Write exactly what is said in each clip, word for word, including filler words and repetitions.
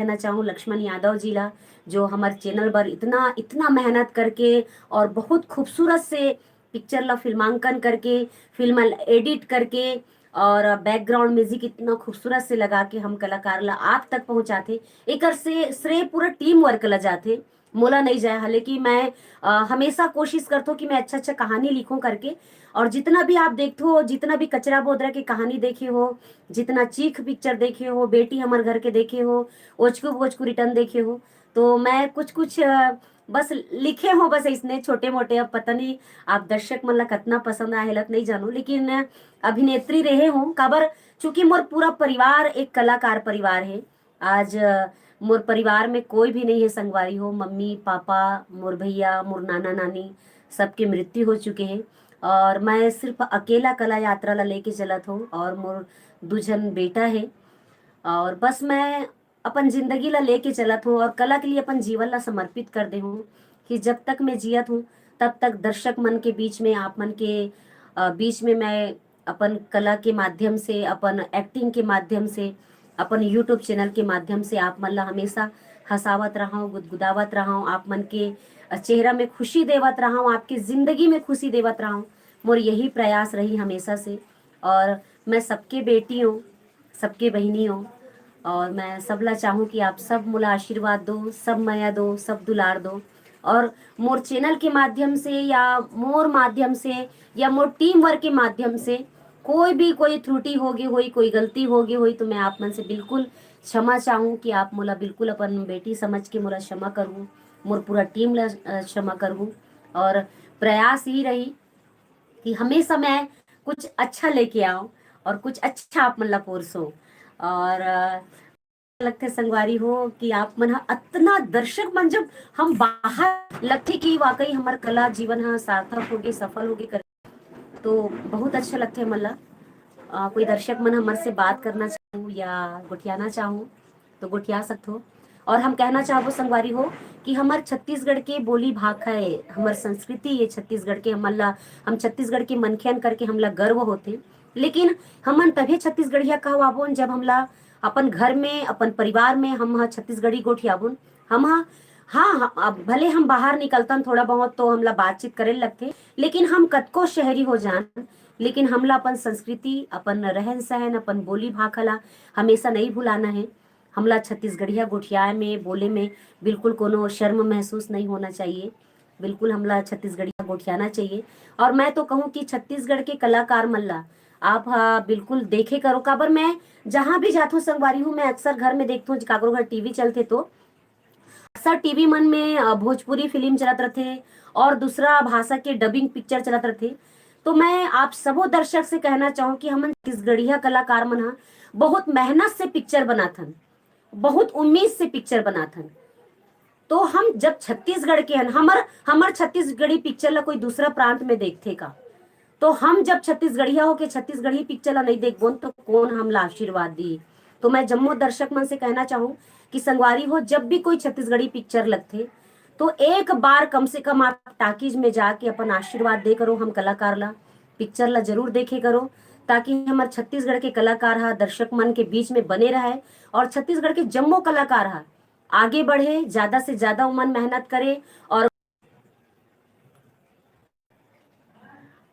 कहना चाहूँ लक्ष्मण यादव जी ला, जो हमर चैनल बर इतना, इतना मेहनत करके और बहुत खूबसूरत से पिक्चर ला फिल्मांकन करके, फिल्म एडिट करके और बैकग्राउंड म्यूजिक इतना खूबसूरत से लगा के हम कलाकार ला आप तक पहुँचाथे। एकर से श्रेय पूरा टीम वर्क ला जाथे, मोला नहीं जाए। हालांकि मैं, अ, हमेशा कोशिश करथो कि मैं अच्छा-अच्छा कहानी लिखूँ करके। और जितना भी आप देखथो, जितना भी कचरा बोदरा के कहानी देखे हो, जितना चीख पिक्चर देखे हो, बेटी हमर घर के देखे हो, ओचकू बोचकू रिटर्न देखे हो, तो मैं कुछ-कुछ, अ, बस लिखे हो, बस इसने छोटे-मोटे। अब पता नहीं आप दर्शक मन ला कतना पसंद आए हे, ला तो नहीं जानू, लेकिन अभिनेत्री रहे हो, काबर चूँकि मोर पूरा परिवार एक कलाकार परिवार हे। आज, अ, मोर परिवार में कोई भी नहीं है संगवारी हो, मम्मी, पापा, मोर भैया, मोर नाना, नानी, सबके मृत्यु हो चुके हैं और मैं सिर्फ अकेला कला यात्रा ला लेके चलत हूँ और मोर दू झन बेटा है। और बस मैं अपन जिंदगी ला लेके चलत हूँ और कला के लिए अपन जीवन ला समर्पित कर दे हूँ कि जब तक मैं जियत हूँ, तब तक दर्शक मन के बीच में, आप मन के, अ, बीच में मैं अपन कला के माध्यम से, अपन एक्टिंग के माध्यम से, अपन YouTube चैनल के माध्यम से आप मन ला हमेशा हँसावत रहूँ, गुदगुदावत रहूँ, आप मन के, अ, चेहरा में खुशी देवत रहूँ, आपके जिंदगी में खुशी देवत रहूँ। मोर यही प्रयास रही हमेशा से। और मैं सबके बेटी हूँ, सबके बहिनी हूँ, और मैं सबला चाहूँ कि आप सब मोला आशीर्वाद दो, सब मया दो, सब दुलार दो। और मोर चैनल के माध्यम से या मोर माध्यम से या मोर टीम वर्क के माध्यम से कोई भी कोई त्रुटि होगे होई, कोई गलती होगे होई, तो मैं आप मन से बिल्कुल क्षमा चाहूँ कि आप मोला बिल्कुल अपन बेटी समझ के मोला क्षमा करहू, मोर पूरा टीम ला, अ, क्षमा करहू। और प्रयास यही रही कि हमेशा मैं कुछ अच्छा लेके आऊँ और कुछ अच्छा आप मन ला पोरसो। और, अ, लगथे संगवारी हो कि आप मन ह अतना दर्शक मन, जब हम बाहर लगथे कि वाकई हमर कला जीवन ह सार्थक होगे, सफल होगे कर, तो बहुत अच्छा लगथे हमन ला। अ, कोई दर्शक मन हमर से बात करना चाहू या गोठियाना चाहू, तो गोठिया सकथो। और हम कहना चाहबो संगवारी हो कि हमर छत्तीसगढ़ के बोली भाखा हे, हमर संस्कृति ये छत्तीसगढ़ के, हमन ला, हम छत्तीसगढ़ के मनखेन करके हमला गर्व होथे। लेकिन हमन तभे छत्तीसगढ़िया कहवाबोन जब हमला अपन घर में, अपन परिवार में हम ह छत्तीसगढ़ी गोठियाबोन। हम ह, हाँ, हाँ, अब भले हम बाहर निकलतन थोड़ा बहुत तो हमला बातचीत करे लगथे, लेकिन हम कतको शहरी हो जान, लेकिन हमला अपन संस्कृति, अपन रहन सहन, अपन बोली भाखा ला हमेशा नहीं भुलाना है। हमला छत्तीसगढ़िया गोठियाए में, बोले में बिल्कुल कोनो शर्म महसूस नहीं होना चाहिए। बिल्कुल हमला छत्तीसगढ़िया गोठियाना चाहिए। और मैं तो कहूँ कि छत्तीसगढ़ के कलाकार मन ला आप हा बिल्कुल देखे करो, काबर मैं जहाँ भी जाथों संगवारी हूँ, मैं अक्सर घर में देखथों, काकरो घर टीवी चलथे तो अक्सर टीवी मन में, अ, भोजपुरी फिल्म चलत रथे और दूसरा भाषा के डबिंग पिक्चर चलत रथे। तो मैं आप सबो दर्शक से कहना चाहूँ कि हमन छत्तीसगढ़िया कलाकार मन ह बहुत मेहनत से पिक्चर बनाथन, बहुत उम्मीद से पिक्चर बनाथन। तो हम जब छत्तीसगढ़ के हन, हमर, हमर छत्तीसगढ़ी पिक्चर ला कोई दूसरा प्रांत में देखथे का? तो हम जब छत्तीसगढ़िया होके छत्तीसगढ़ी पिक्चर ला नहीं देखबोन, तो कौन हमला आशीर्वाद दी? तो मैं जम्मो दर्शक मन से कहना चाहूँ कि संगवारी हो, जब भी कोई छत्तीसगढ़ी पिक्चर लगथे, तो एक बार कम से कम आप टाकीज में जाके अपन आशीर्वाद दे करो हम कलाकार ला, पिक्चर ला जरूर देखे करो, ताकि हमर छत्तीसगढ़ के कलाकार हा दर्शक मन के बीच में बने रहे और छत्तीसगढ़ के जम्मो कलाकार हा आगे बढ़े, ज्यादा से ज्यादा उमन मेहनत करे। और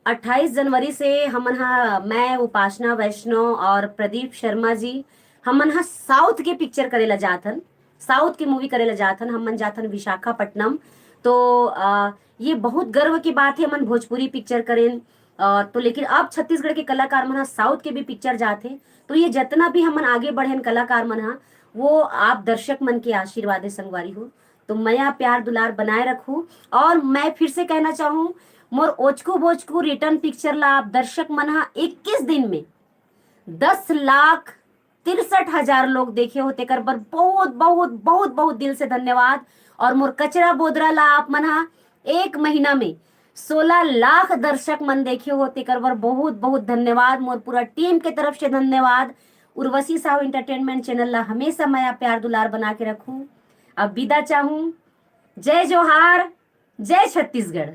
अट्ठाईस जनवरी से हमन हा, मैं, उपासना वैष्णव और प्रदीप शर्मा जी, हमन हा साउथ के पिक्चर करे ला जात हन, साउथ के मूवी करे ला जात हन, हमन जात हन विशाखापट्टनम। तो, अ, ये बहुत गर्व की बात है, हमन भोजपुरी पिक्चर करेन। अ, तो लेकिन अब छत्तीसगढ़ के कलाकार मन हा साउथ के भी पिक्चर जात हे, तो ये जितना भी हमन आगे बढ़ेन कलाकार मन हा, वो आप दर्शक मन के आशीर्वाद है संगवारी हो। तो मया प्यार दुलार बनाए रखू। और मैं फिर से कहना चाहूँ, मोर ओचकू बोचकू रिटर्न पिक्चर ला आप दर्शक मन हा इक्कीस दिन में दस लाख तिरसठ हजार लोग देखे हो, तेकर बर बहुत, बहुत, बहुत, बहुत दिल से धन्यवाद। और मोर कचरा बोदरा ला आप मन हा एक महीना में सोलह लाख दर्शक मन देखे हो, तेकर बर बहुत, बहुत धन्यवाद। मोर पूरा टीम के तरफ से धन्यवाद। उर्वशी साहू एंटरटेनमेंट चैनल ला हमेशा मया प्यार दुलार बना के रखू। अब विदा चाहूँ। जय जोहार, जय छत्तीसगढ़।